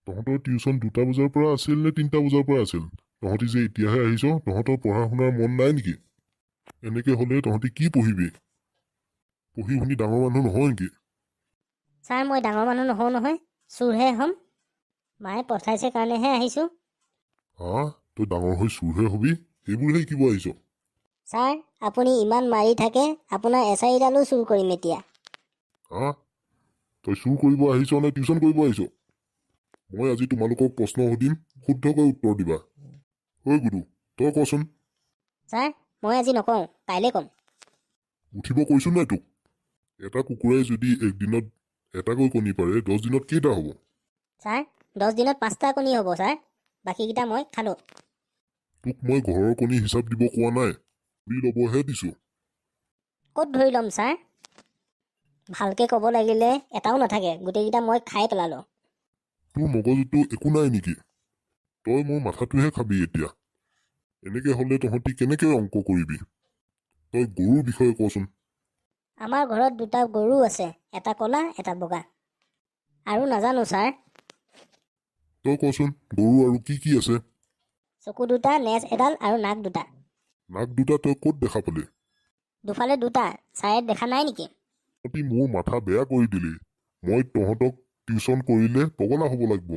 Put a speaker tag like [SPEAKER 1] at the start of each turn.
[SPEAKER 1] তহঁতৰ টিউচন 2টা বজাৰ পৰা আছিল নে 3টা বজাৰ পৰা আছিল? তহঁতি যে এতিয়াহে আহিছ, তহঁতৰ পঢ়া শুনাৰ মন নাই নেকি? এনেকে হ'লে তহঁতি কি পঢ়িবি? পঢ়ি শুনি ডাঙৰ মানুহ নহয় নেকি?
[SPEAKER 2] ছাৰ, মই ডাঙৰ মানুহ নহওঁ নহয়, চোৰহে হ'ম। মায়ে পঠাইছে কাৰণেহে আহিছোঁ।
[SPEAKER 1] হা, তই ডাঙৰ হৈ চোৰহে হবি? সেইবোৰহে শিকিব আহিছ?
[SPEAKER 2] ছাৰ, আপুনি ইমান মাৰি থাকে, আপোনাৰ এছাৰিডালো চুৰ কৰিম এতিয়া।
[SPEAKER 1] হা, তই চুৰ কৰিব আহিছ নে টিউচন কৰিব আহিছ? মই আজি তোমালোকক প্ৰশ্ন সুধিম, শুদ্ধকৈ উত্তৰ দিবা। ঐ গুডু, তই কচোন।
[SPEAKER 2] ছাৰ, মই আজি নকওঁ, কাইলৈ ক'ম।
[SPEAKER 1] উঠিব কৈছো নাই তোক? এটা কুকুৰাই যদি একদিনত এটাকৈ কণী পাৰে, 10 দিনত কেইটা হ'ব?
[SPEAKER 2] ছাৰ, 10 দিনত 5টা কণী হ'ব ছাৰ, বাকীকেইটা মই খালোঁ।
[SPEAKER 1] তোক মই ঘৰৰ কণী হিচাপ দিব কোৱা নাই, ধৰি ল'বহে দিছো।
[SPEAKER 2] ক'ত ধৰি ল'ম ছাৰ? ভালকৈ ক'ব লাগিলে এটাও নাথাকে, গোটেইকেইটা মই খাই পেলালোঁ।
[SPEAKER 1] তোৰ মগজুটো একো নাই নেকি? তই মোৰ মাথাটোহে খাবি এতিয়া। এনেকে হ'লে তহঁতি কেনেকৈ অংক কৰিবি? তই গৰুৰ বিষয়ে কচোন।
[SPEAKER 2] আমাৰ ঘৰত দুটা গৰু আছে, এটা ক'লা, এটা বগা। আৰু নাজানো ছাৰ।
[SPEAKER 1] তই কচোন, গৰু আৰু কি কি আছে?
[SPEAKER 2] চকু দুটা, নেজ এডাল আৰু নাক দুটা।
[SPEAKER 1] নাক দুটা তই ক'ত দেখা পালি?
[SPEAKER 2] দুফালে দুটা, ছাৰে দেখা নাই নেকি?
[SPEAKER 1] তহঁতি মোৰ মাথা বেয়া কৰি দিলি। মই তহঁতক টিউচন কৰিলে পগলা হ'ব লাগিব।